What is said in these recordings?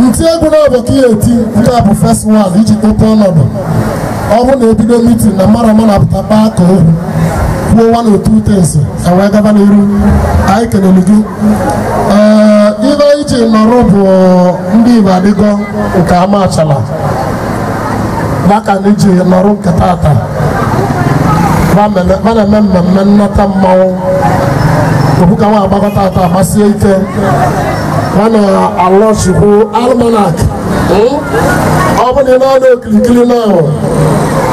Ntị egwu na-abụ ka ihe eti nke a bụ first one iji kpope ọnọdụ ọ bụ na ebido meeting na mara ọma na-apụta kpaa ka ohu kwuo one or two things wee gaba n'iru. Anyị kelele gị. Ee, ibe anyị ji nọrọ bụ ndị Igbo adịgo nke ama achala maka na iji nọrọ nke tata. Va na-eme mmemme nnata mmanwụ obuka nwa agbakọta atọ agbasie ike va na-alọchikwu almanak. Ọ bụ na ị na-anọ okirikiri na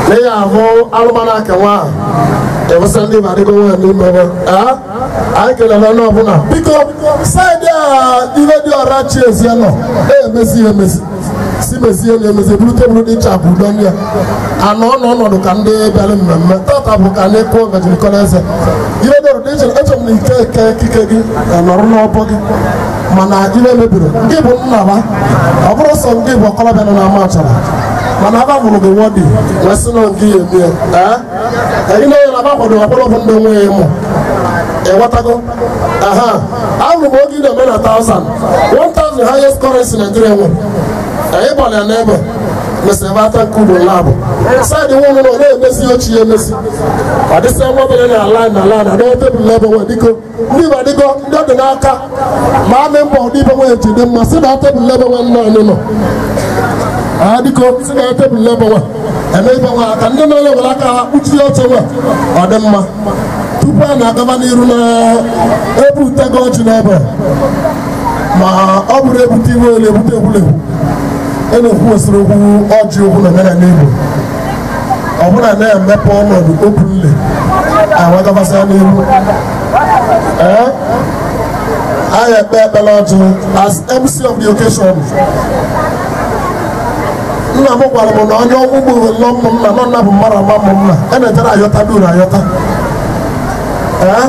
na ị ga-ahụ almanak nwa ewesa ndị Igbo adịgo nwa n'ime ebe anyị kelere onye ọbụla. Biko saịdị a ibe dị ọra chi ezie nọ emezi emezi si mezie na emezi buru tebụl dị iche abụ udo ya anọ ọnọdụ ka ndị bịara mmemme tata bụ ka anyị kụọ ngajirikọ n'eze ihe dị ọrụ dị iche. Eche m na ike eke ekike gị nọrọ n'ọbọ gị mana ihe mebiri nke bụ nnaba ọ bụrụ sọ nke bụ ọkọlọbịa nọ n'ama achara mana aba gwụrụ gị wọdi wee sị na nke ya emie ee ị na-enye na aba kwadoro ọkpọrọ bụ ndị nwe ya ịmụ ịghọtago. Aha ahụrụ m oge ị na-eme na 1000 1000 highest currency Nigeria nwere anyị gbalịa ya n'ebe mesịrị ata nke ugbo labụ saịdị nwa ụlọ na-emezi ochi ya emezi ọ dịsị nwa obere na ala na ala na adọghọ tebụl n'ebe nwe dịko ndị Igbo adịgo ndị ọ dị n'aka ma amị mbọ ụdị ibe nwe ji dị mma si na tebụl n'ebe nwe nna anyị nọ dịko si na tebụl n'ebe nwe eme ibe nwe aka ndị nọ were aka ha kpuchie oche nwe ọ dị mma tupu a na-agaba n'iru na ebe utego ọchị n'ebe ma ọ bụrụ ebute iwe elu ebute egwuregwu e na-ekwu osiri okwu ọjị okwu na omenala Igbo ọ bụla na-emepe ọnọdụ openly awagabasịa n'ihu ee anyị ekpe ekpere ọjị as MC of the occasion. Nna m gwara m na onye ọgwụ gburu nọ m nna nọ nna bụ mmadụ ama m nna e na-ejere ayọta duru ayọta ee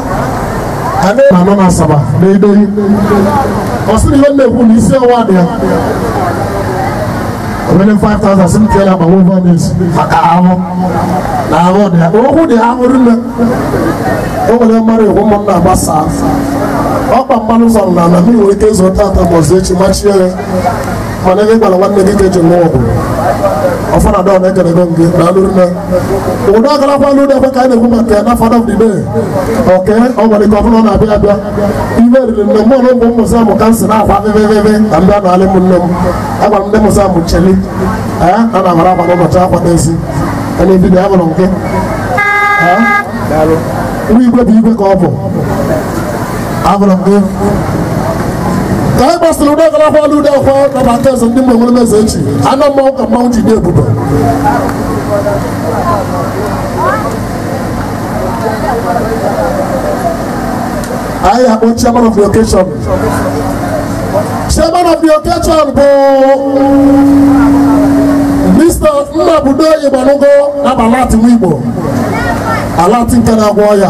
anọ na Asaba na Edoyi ọ sịrị ihe na-ekwu na isi ọnwa dị ya obere 5,000 sị m tie ya agbanwe ụgwọ n'ezi maka ahụ na ahụ dị ya okwu dị ahụ rinne o nwere mmadụ ekwu ụmụ m na-agbasa ọkpa mmanụ ụzọ na ala m nwere ike ịzụ tata ma ọzọ echi machie ya mana ebe gwara nwanne gị ka eji nwa ọgwụ ọfọ na dọọ na-ekelego gị na alụ rinne obodo agarakwa alụ ekwe ka anyị na-ekwu maka ya na father of the day oke ọ nwere ike ọbụla ọ na-abịa abịa ibe riri nne mụ na ụmụ mmụzi amụ ka nsị na-akwa veveveve ka m bịa n'alị m nne m agwara m ndị mụzi amụ cheli ee a na-amara akwa n'ụbọchị akwa n'ezi na ebido ya bụrụ nke nwa igwe bụ igwe ka ọ bụ abụrụ m gị ka anyị gbasịrị ụdọ garakwa alụ ụdọ akwa na maka eze ndị mgbe nwere meze echi anụ mmanwụ ka mmanwụ ji dị ebube. Anyị akpọ chairman of the occasion. Chairman of the occasion bụ Mr. Nnabudo Igbanugo na Alati Igbo Alati nke na-agwọ ọya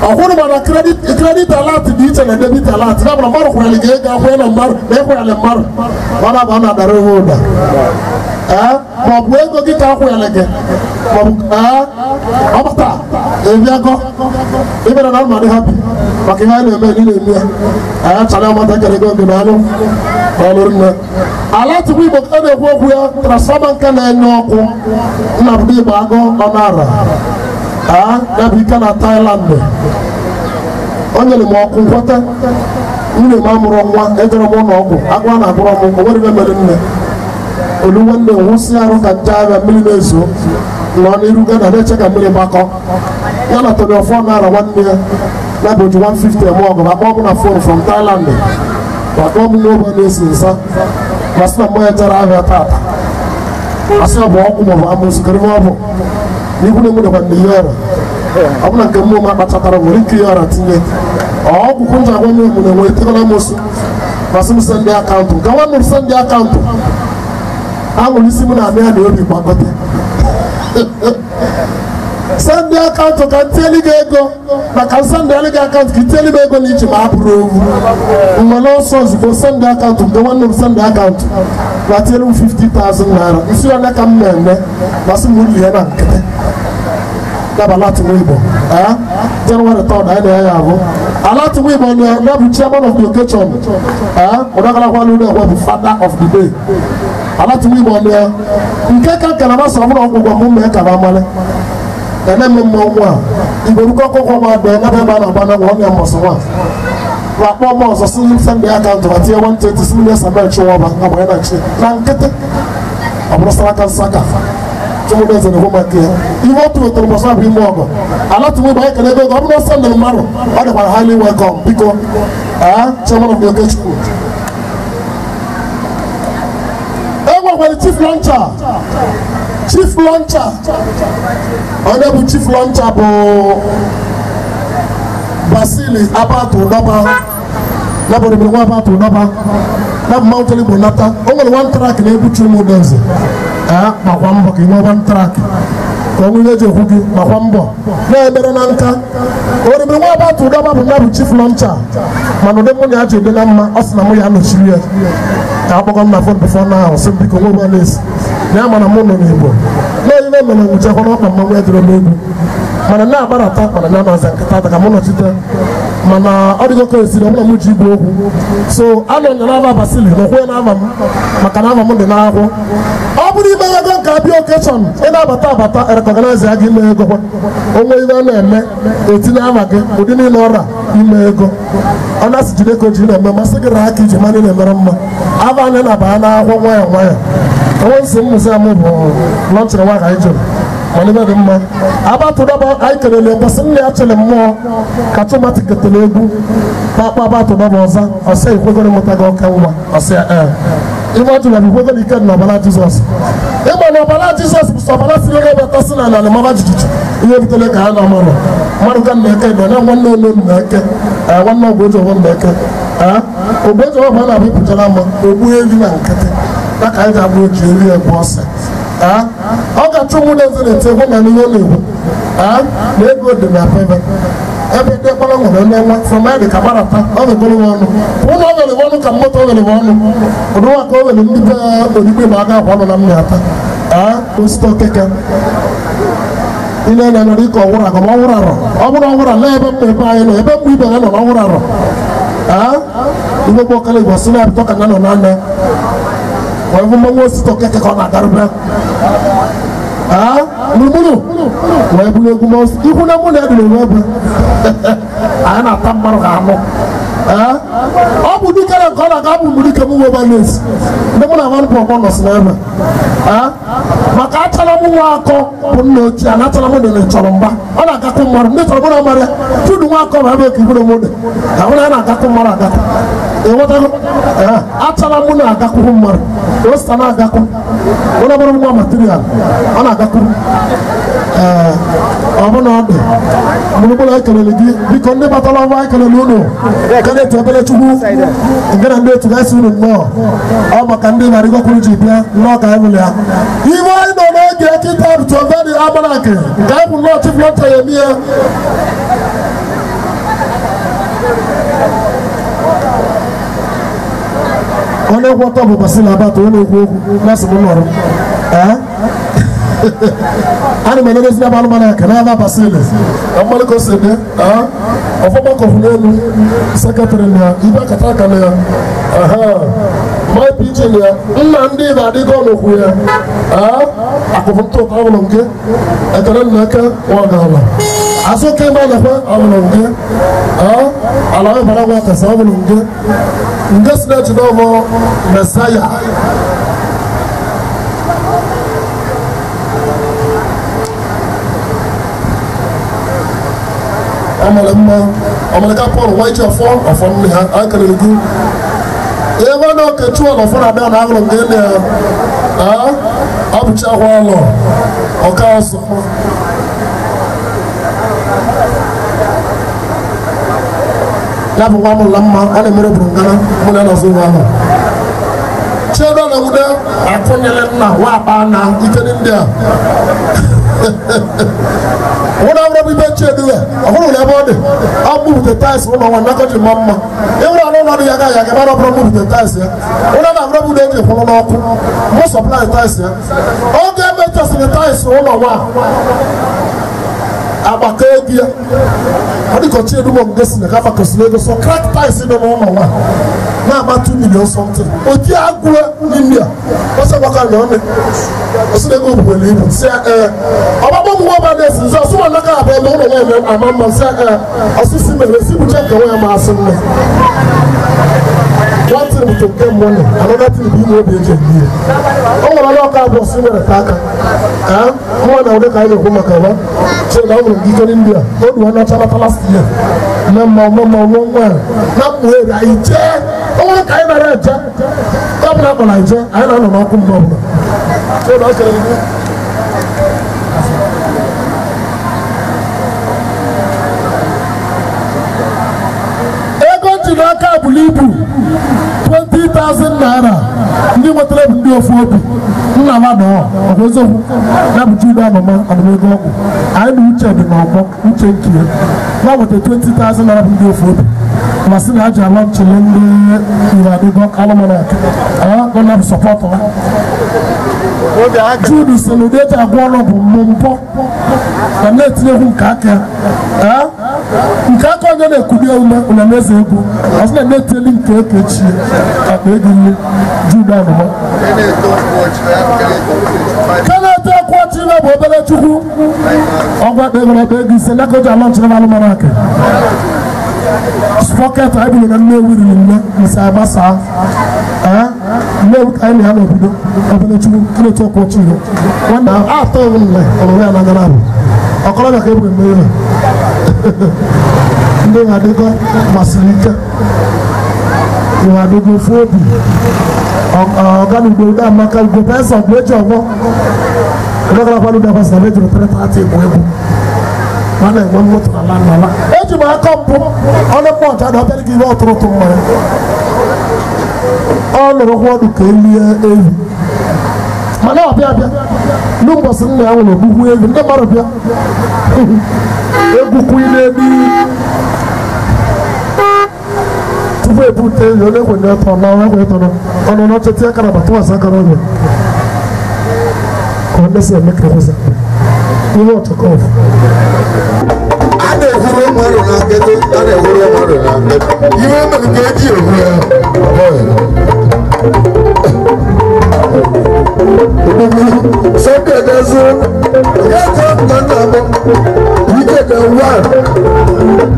ọhụrụ mana credit alert dị iche na debit alert na mmadụ kwụrịrị gị ego akwụnye na mmadụ na ịkwụrịrị mmadụ mana bụ ọ na-adara onwe ụda ee ma ọ bụ ego gị ka akwụnyere gị ma ọ bụ ee ọ bata ebiago ibere na mmadụ hapi maka ihe anyị na-eme ị na-eme ya anyị chara amata kelego gị na anụ ọlụrụ nne Alati Igbo a na-ekwu okwu ya transfọma nke na-enye ọkụ Nnamdi Igbo agụ ọnara ya bụ ike na Thailand o nyere m ọkụ nkweta nwunye m amụrụ nwa ejere m ụlọ ọgwụ agụ a na-agụrọ m o nwere ibe mere nne olu nwanne nwụsị arụ ka nje ahịa mmiri na-ezo nọ n'iru gana na-eche ka mmiri gbakọ ya na Tony Ofo naira nwanne ya na bụ ji 150 eme ọgụ akpọ m na fon from Thailand akpọ m n'obe na-esi nsa masị na mmanya jere ahịa tata asị ọ bụ ọgwụ maọbụ amụsụ kedu ọ bụ n'ihu na enwerekwa na ihe ọra ọ bụla nke mmụọ m akpachatara nwere ike ihe ọra tinye ọgwụ kwụ nja agwa m na enwe etegoro amụsụ masị m sendị akaụntụ nke nwanne m sendị akaụntụ aṅụrụ isi m na amị ya na obi gbagote sendị akaụntụ ka ntieli gị ego maka nsendị gị akaụntụ ka itieli m ego na iche ma a bụrụ owu nwere ọsọ ozugbo sendị akaụntụ nke nwanne m sendị akaụntụ ma tielu m 50,000 naira nsi ya ka m na-eme masị m lie na nkịtị yaba Alati Igbo January 3rd anyị na ya abụ Alati Igbo na bụ chairman of the occasion ụdagarakwa n'ụlọ ekwe bụ father of the day Alati Igbo na nke ka nke na masị ọbụla ọgwụgwọ m mee ka m amale ene mme mmọnwụ a igbo rukọ ọkụkọ ma dị n'ebe ebe a na-agba na nwa ọnya mbọsị nwa ma kpọọ m ọzọ si m sendị akaụntụ ma tinye 120 si m nye Samuel Chiwọba agbanye na nchi na nkịtị ọ bụrụ saraka nsaka Chụmụdeze na-ekwu maka ya ihe otu wetara mbọsị abụ ime ọgọ ala tụmụ igbo anyị kele ego ọ bụrụ ọsọ ndụrụ mmadụ ọ dịkwara highly welcome biko chairman of the Okechukwu e nwekwara chief launcher chief launcher onye bụ chief launcher bụ Basili Abatu Udọba labọrọ nwa Abatu Udọba na mmanwụ Igbo nata o nwere one track na-egbuchi Ụmụdeze gbakwa mbọ ka ị nwee one track ka onwe ihe eji ekwu gị gbakwa mbọ na-emere na nka oribiri nwa Abatu Udọba bụ nna bụ chief launcher mana ụdị mụ na ya ji dị na mma ọ sị na mụ ya nọchiri ya ka akpọkọ m na phone before now sị m biko nwa ụgbọ na-esi na ya mana mụ nọ n'Igbo na-eyime mere nwụchakwa n'ọkpa mmanwụ edoro n'egwu mana na-agbarata mana na anaza nkịta ka mụ nọchite mana ọ dịgo ka esiri ọbụla m ji igwe okwu so anọ m na n'ava Basili na okwenye n'ava m maka na ava m dị n'akwụ ọ bụrụ ime ego nke abịa okeshọn ị na-abata abata rekọgnaiz ya gị ime ego kwa onwe ihe a na-eme etinye ama gị ụdị niile ọra ime ego ọ na-asị jide ka o ji na-eme masị gị raa aka iji mara ị na-emere mma ava anya na-abanye n'akwụkwọ nwayọọ nwayọọ onwe nsị mmụzi m bụ lọnchịrị nwa ka anyị jụrụ mana ebe dị mma Abatu Udọba anyị kelele mbọsị nna ya chịrị mmụọ ka Chumati ketere egwu kpakpa Abatu Udọba ọza ọsị ikwegoro mụta gị oke nwa ọsị ee ife ọ jụrụ bụ ikwegoro ike dị n'ọbara Jizọs ịgba na ọbara Jizọs bụ ọbara siri ego ebe tasị na ala maba jijiji ihe butere ka ha na amarọ mmadụ ka nna eke nọ na nwanne ole na eke nwanne ọgwụ oji ọgbọ na eke ogbe oji ọgbọ na-abụ ịpụchara mma ogbu evi na nkịtị na ka anyị ga-abụ oji eri egwu ọsị ọ ga-achụ Ụmụdeze na-eti egwu na ihe ọ na-egwu na ego dị na pebe ebe ndị kpọrọ nwere onye nwa from ya dị ka gbarata ọ ga-egoro m ọnụ ụlọ ọ ghere ọnụ ka moto ọ ghere ọnụ ụdịwa ka o were ndị be odigbo ma aga akwa ọnụ na mmịata osite okeke ile na nọrọ ike ọwụrụ agụ ma ọwụrụ arọ ọ bụrụ ọwụrụ ala ebe mma ebe anyị nọ ebe mgbe ibe ha nọ na ọwụrụ arọ igbe gboo kala igbo si na-abịtọ ka na nọ n'anya wee bụ mmanwụ osite okeke ka ọ na-agarube gburugburu wee buru egwu ma ikwu na mụ na edere onwe ebe anyị na-ata mmadụ ka anụ ọ bụ dike na nke ọ na-aga bụ mgbe dike m nwe balesi ndị mụ na nwanne bụ ọgbọ nọsị n'ebe maka achara m nwa akọ bụ nna ochie a na-achara m dịrị chọrọ mgba ọ na-agakụ mmadụ ndị chọrọ mụ na mara chudu nwa akọ ma ebe ka iburu m dị ka mụ na ya na-agakụ mmadụ agakụ ịghọtago achara mụ na-agakwuru mmadụ osita na-agakụ ụlọ bụrụ nwa material ọ na-agakwuru ee ọ bụ na ọ dị gburugburu ekelele gị biko ndị batara ọnwa ekelele unu nke na-etu ebere chukwu nke na ndị otu ga-esi unu nnọọ ọ maka ndị narịgokwuru ji bịa nnọọ ka anyị ya ibe anyị nọ n'oge kịta tụvedi amaraki nke anyị bụ nnọọ chief lọta ya eme ya onye kwụ ọtọ bụ Basili Abatu onye na-ekwu okwu na-asị m nọrọ ana m elelezi na alụmanụ aka n'aba Basili mmalị ka o si dị ọfọma kọfụ n'elu sekretarị na ya ibe akata aka na ya my pj na ya nna ndị na-adịgo n'okwu ya akụfụ ntụtụ ọbụla nke ekele nna eke nwa gala azụka ebe a na-ekwe ọbụla nke ala ọbara nwa kasa ọbụla nke nke si na-ejide ọbụ mesaya ọmọlẹ mma ọmọlẹ ká Paul wáyé ọfọ ọfọ nne ha akere gị ebe na okechu ọlọfọ na abịa na ahụrụ nke nne ya abụchi ahụ alọ ọka ọsọ ya bụ nwa mụrụla mma ọ na-emere bụrụ ngana mụ na nọzọ ụwa ahụ chiedo na nwude akụnyere nna nwa akpa na ike ndị a wọ́n náà wọ́n bí bẹ́ẹ̀ tiẹ̀ dúró ọ̀hún rẹ̀ bọ́ de ọ̀ mú bùtẹ̀ táìsì wọn wọn nàkọ́ jì mọ́ mọ́ ewúrẹ́ àná wọn yàgá yàgá bá dọ̀ mú bùtẹ̀ táìsì yẹ wọ́n náà wọ́n bùtẹ̀ ẹ̀jẹ̀ fún wọn kú mú sọ̀pláì táìsì yẹ ọ̀gá mẹ́tẹ̀sì ní táìsì wọn wà agbakọ ego ya ọ dịka ọchị edugbo ngosi na agbakọsịrị ego so crack táìsì nọ n'ụlọ nwa na-agba 2 million something oti agụụ n'ime ya ọsọ gbakọ na ọnụ ọsọ ego buwere ibu si ee ọgbakọ ụmụ nwa ọbara na-esi nzọ ọsọ nwa abụọ eme ụlọ nwa eme ama mma si ee ọsịsị mere si buche nke nwa ya ma asị nne One thing to get money, another thing bụ inwe obi eji enye ya. O nwere onye ọka abụọ si nwere ta aka. Nwa na ụdị ka anyị na-ekwu maka ya. Chere na ọ nwere ikike ndị a. O duo n'ọcha lata last year. Na mma mma nwa nwa na mmụọ anyị jee. O nwere ka anyị nara eje. Ọ bụla akpọrọ anyị jee, anyị na-anọ n'ọkụ mgbe ọbụla. So na ọ chere gị. Ego ji n'aka buru ibu 20,000 naira ndị nwetara bụ ndị ofu obi nna m anọ ọgwụ eziokwu na bụ Jude anọma anụmego ọgwụ anyị na uche dị n'ọgbọ uche nke ya na nweta 20,000 naira bụ ndị ofu obi ma sị na ha ji ala nchele ndị ire adịgo alụmanak gọna bụ sọpọtụ ha. Jude sị na ụdị eji agwọ ọnụ bụ mmụmpọ na na-etinyekwu nke aka ya nke aka onye na-ekuli ume ụlọ na-eze egwu ọ sị na na-eteli nke eke chie akpa ego nne Jude anụma Kenneth Okwuchile bụ obere chukwu ọgwụ akpa ego na akpa ego ise na ka o ji ala nchịrị alụmanak Sprocket anyị bidoro na Nnewi riri nne nsị agbasaa Nnewi ka anyị na ya n'obodo obere chukwu Kenneth Okwuchile nwanne atọ nne ọmụmụ ya n'anya na-abụ ọkọlọbịa ka ebu eme ihe ndị na-adịgo masịrị ike na-adịgo ofu obi ọganugbo amaka ugo pesa ọgụ eji ọgbọ ọdọkọlọkwa ndị akwasị na ejiri tere tati egwu egwu ma na-enwe mmoto na ala n'ala eji m aka mpụ ọnụ mmụọ na ọbịara gị ihe ọtụrụtụ mmanya ọ nụrụ kwa ọdụ ka elie ehi mana ọ bịa bịa n'ụbọchị nna ya nwere ogbugbu egwu ndị mmadụ bịa egwu kwụ n'elu tupu ebute ehi onye kwenye ọtọ na onye kwenye ọtọ ọnụ n'ọchịchị aka na bata aka n'ọgwe ka ọ na-esi eme ka ekwesị ihe ọchọkọ ọfụ. A na-ehuru mmadụ na nkịtị, a na-ehuru mmadụ na nkịtị. Ihe mere ka eji ehu ya. Sunday does it. Yes, I'm done. We get the one.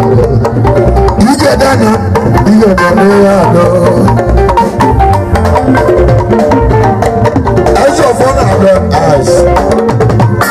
You get that? You get that? Eyes.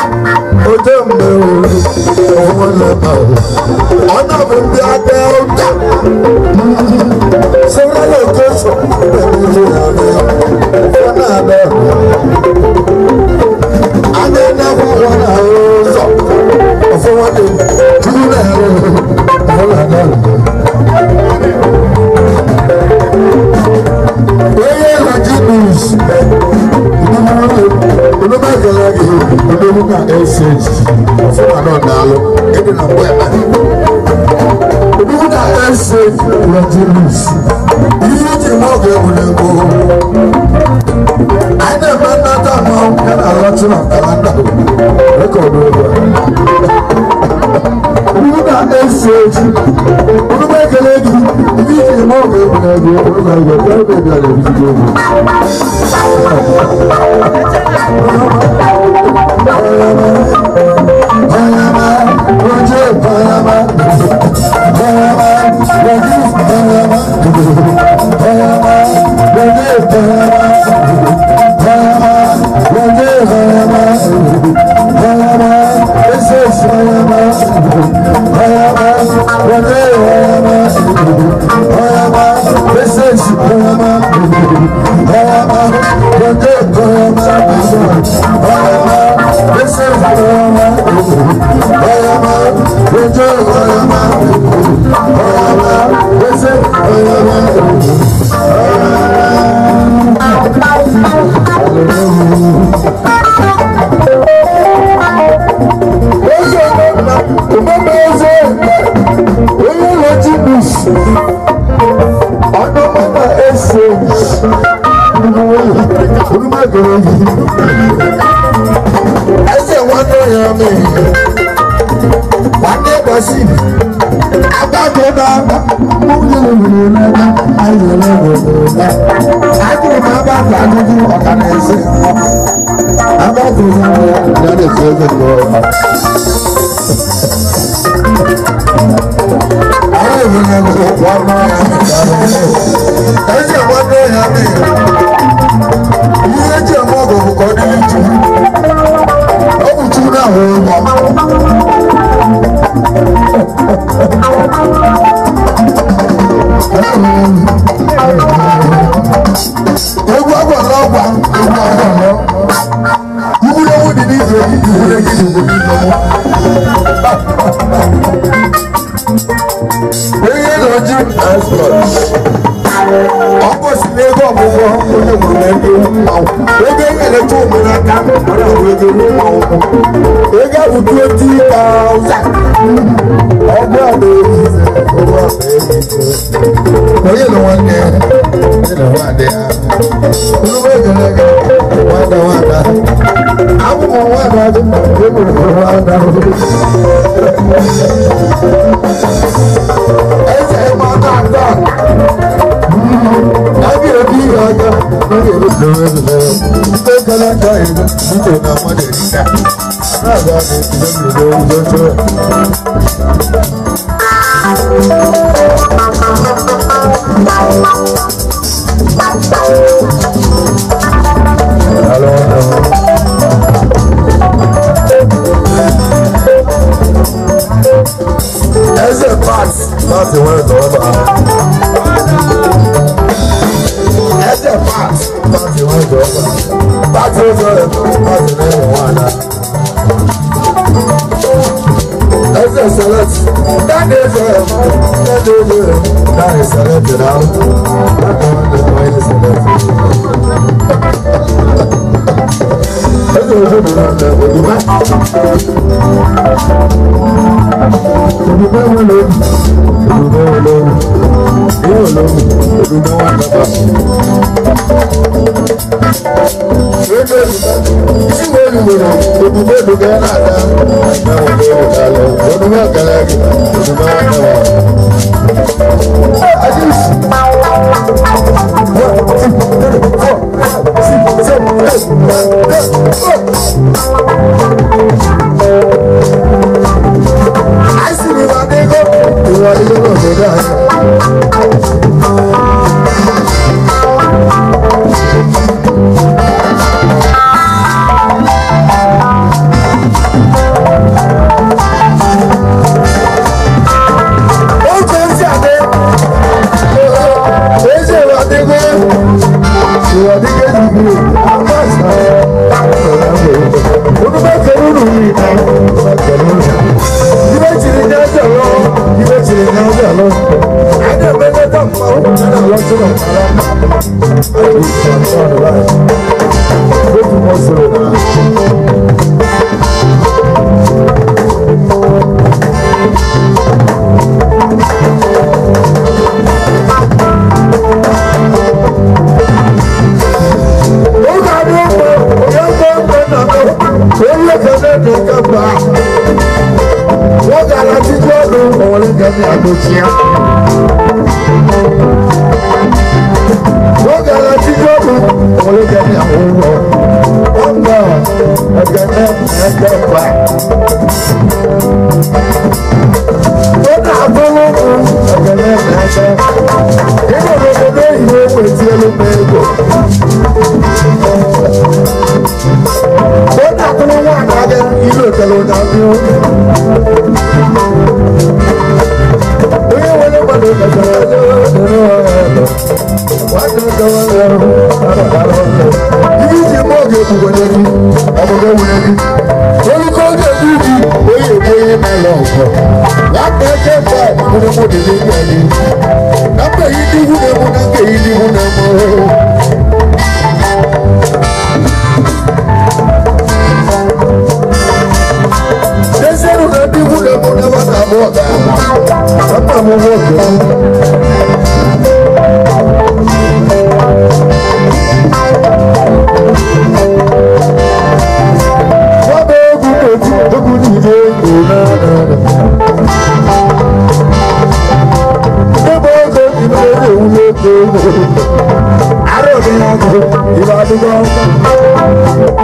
Ibadigo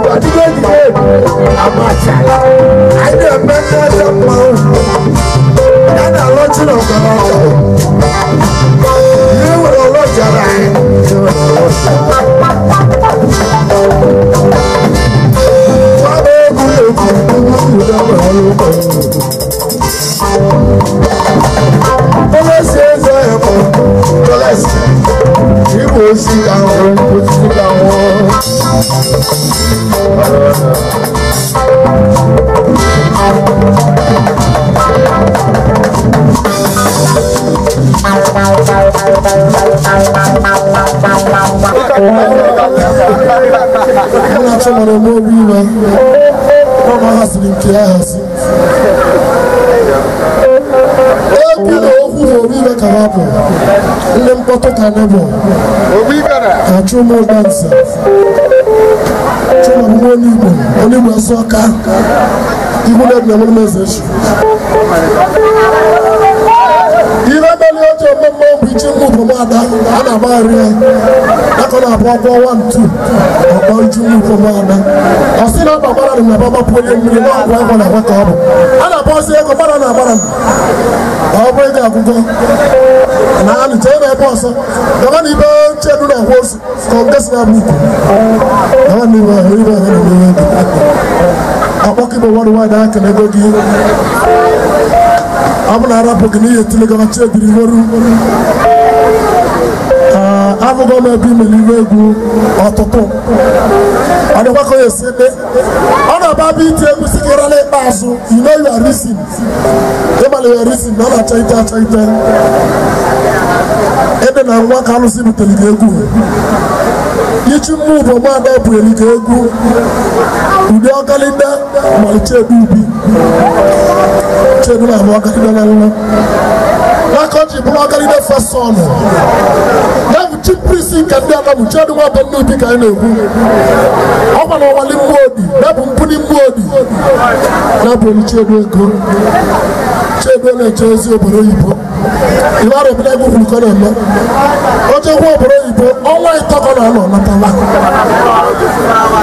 Ibadigo Amachala anyị na-eme ndị eze mmanwụ ya na alọchi na ọkọlọtọ ihe nwere ọlọchara anyị ihe nwere ọlọchara egwu egwu Tọ́lẹ́sì ẹ̀zọ́ ẹ̀kọ́ tọ́lẹ́sì ìbò sí àwọn òsì àwọn. Mụ na Chimara eme obi iwe ọ na haziri nke ya hazi egwu na okwu na obi iwe ka ha bụ ndị mkpọtụ ka anyị bụ ka Chuma Udense Chuma bụ onye Igbo onye Igbo nsọ ka igwu na ebina nwere eze echi ihe meli oji ome mmanwụ bụ ichi nwa ụbọmada a na-agbagharị ya aka na-abụ ọgwọ 1 2 ọkpọ ichi nwa ụbọmada ọ sị na ọgba gbara na baba pụ onye mmiri na ọgwụ agwọ na agwa ka ọ bụ a na-akpọzi ego gbara na agbara ọ bụ ego akwụkwọ na anụ jee na ebe ọzọ gaba na ibe chedu na agwa ozu ka ọ gesi na-abụ ukwu gaba na ibe ahụ ibe ahụ na ego akpọkọ igbo wọdụ nwaanyị aka na ego gị ọ bụ na arapụ gị n'ihi etile gaba chebiri iweru abụghị m ebe imere iwe egwu ọtụtụ ọ dịkwa ka onye si dị ọ na-aba abịa iti egwu si ka ịra n'ikpeazụ you know you are reason ịgbalị ya reason na ọ na-acha ite acha ite ede na nwa ka alụsị butere gị egwu ichi mmụ bụ mmadụ buere gị egwu ụdị ọkalịda mara chedu ubi chedu na-abụ ọkalịda na nwa n'aka ọ ji bụrụ ọkalịda fesọnụ ya bụ chi prisi nke ndị Adamu chedu nwa bụ nne ubi ka anyị na-ekwu ọ gwara ọwali mmụọ obi ya bụ mpụli mmụọ obi ya bụ olu chedu ego chedu na-eche ozi obodo oyibo ìwà rẹ̀ bí ẹgbẹ́ òkùnkùn náà mọ́ ọjọ́ ìwọ obodo oyibo ọnwa ịtọ ka ọ na-anọ natala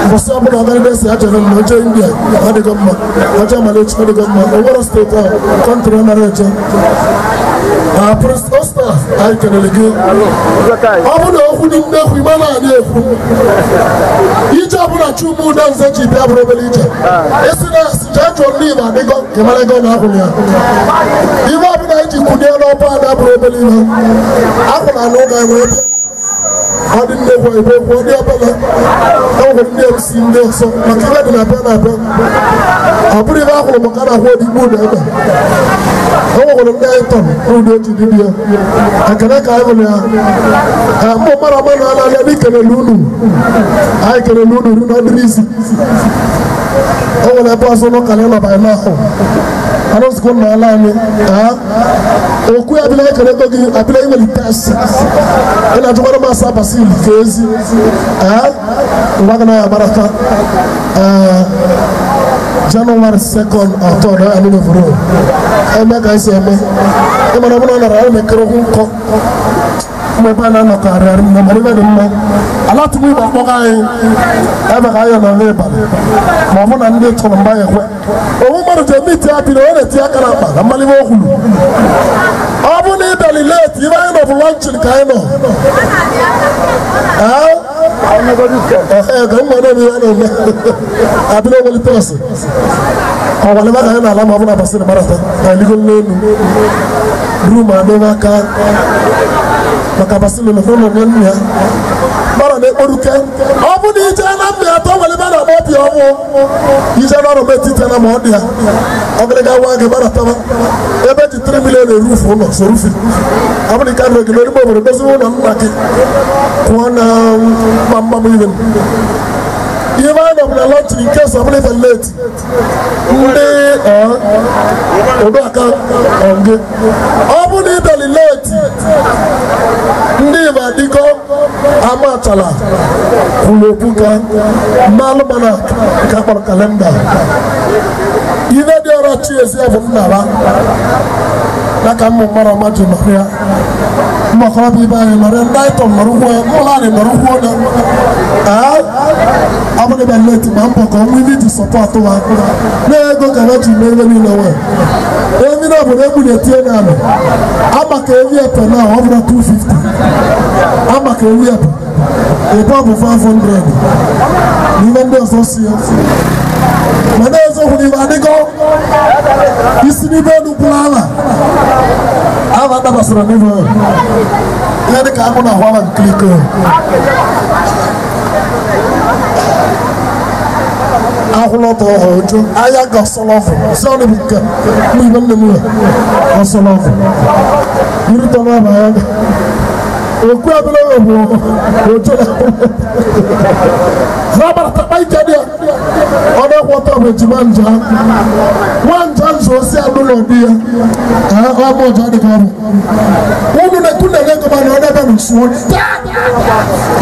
mbọsị ọbụla ọganidesi ajọrọ mma ọjọọ India adịghị mma ọjọọ Malaysia adịghị mma owero steeti ahụ kọntrị ọ nara eje Prince Osta anyị kelere gị ọ bụ na okwu dị nnekwu ime na-adị ekwu ije ọbụla Chuma Udenze ji bịa bụrụ obere ije isi na asị jee jụọ ndị Igbo adịgọ ka mara ego na akwụrụ ya ibe ọbụla anyị ji kwunye n'ọbụ ada bụrụ obere ihe akwụrụ na ụlọ enwee bịa ọ dị nnekwu igbo okwu ọ dị obere enwere ndị MC ndị ọzọ maka ibe dị na bịa na abịa ọ bụrụ ibe akwụrụ maka na akwụ odigbo ụlọ ebe o nwekwara ndị anyị tọrọ n'ụdị oji dibịa ekele ka anyị hụrụ ya mụ mara ama na ala anyị kelele unu anyị kelele unu ru na ọdịrị isi o nwere ebe ọzọ n'ụka na ịnọba anyị n'ahụ arụsịkụ na ala anyị okwu abịla ekele ego gị abịla iwelite asị ị na-ajụkwara m asa basil ka ezi ngwa gị na ya agbarata January 2nd or 3rd anyị mevuru eme ka esi eme ịmara ọbụla ọ nara anyị mekere okwu nkọ mgbe ebe a na-anọkarịarị mma mara ibe dị mma ala tụrụ igbo akpọga anyị ebe ka anyị nọ n'ịbalị ma ọ bụ na ndị tụrụ mgba ya ekwe owu mmadụ ji eme iti apị na ọ na-eti aka n'akpa na mmalite o kwuru ọ bụ na ịbịali leti ibe anyị nọ bụ lọnchin ka anyị nọ abịa owelite ọsị ọwalịba ka anyị na-ala ma ọ bụ na basịrị marata na eligo n'elu rum adịghị aka maka basịrị na ụlọ nne ya mara na-ekporuke ọ bụ na ije na mmiri atọ nwere ebe a na-akpọ ọpịa ọnwụ ije n'ọrụ m etiti na ma ọ dị ya ọgịrịga nwa gị gbarataba ebe ji 3 million erufu ụlọ sorufi ọ bụrụ ka nrọ gị n'erigbo obodo dozie ụlọ nna gị pụọ na gbamgbam ibe ihe anyị nọ bụ na lọnchị nke sọ bụrụ ife leti ndị odoaka gị ọ bụ na ịbịali leti ndị Igbo adịgo amachala kwuru okwu ka mmalụ mana nke akpọrọ kalenda ife dị ọrọ chi ezi bụ nnara n'aka mmụ mara ọma ji nọrọ ya Mgbakọrọba ibe anyị nọrọ ndị anyị tọrọ nọrọ kwuo ụlọ anyị nọrọ kwuo na ọ bụrụ ebe leti ma mbọ ka ọnwa ibe iji sọpọtụ ha na-ego ka ha ji mee ebe niile nwee evi na obodo egbu na-etinye n'ala ama ka evi epe na ọ bụrụ 250 ama ka evi epe ebe ọ bụ 500 n'ime ndị ọzọ si ya mana eziokwu n'ibe adịgo isi n'ibe elu kwụrụ ala ala dabasara n'ibe ihe dịka akpụ na ahụ ala nkiriko ahụlọtọ ọjọ ahịa gọsọlọvụ sọrọ bụ nke mụ ibe nne m nwe gọsọlọvụ irutọ n'ọba ya okwu abụla bụ ojo zabarata ike dị ya ọ na-akwọta bụ ejima nja nwa nja nzu osi anụ ụlọ di ya ọ bụ ọjọ dịka ọ bụ unu na-ekwu na ego mana ọ na-ebe m sụọ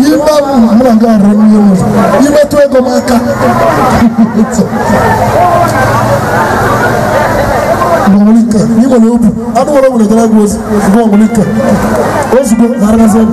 ime m mụ na gị ọrụ n'ihe ụzọ imetụ ego m aka nwere ike ị nwere obi anụ nwere nwere gara gị ozi ozugbo nwere ike ozugbo garagazie.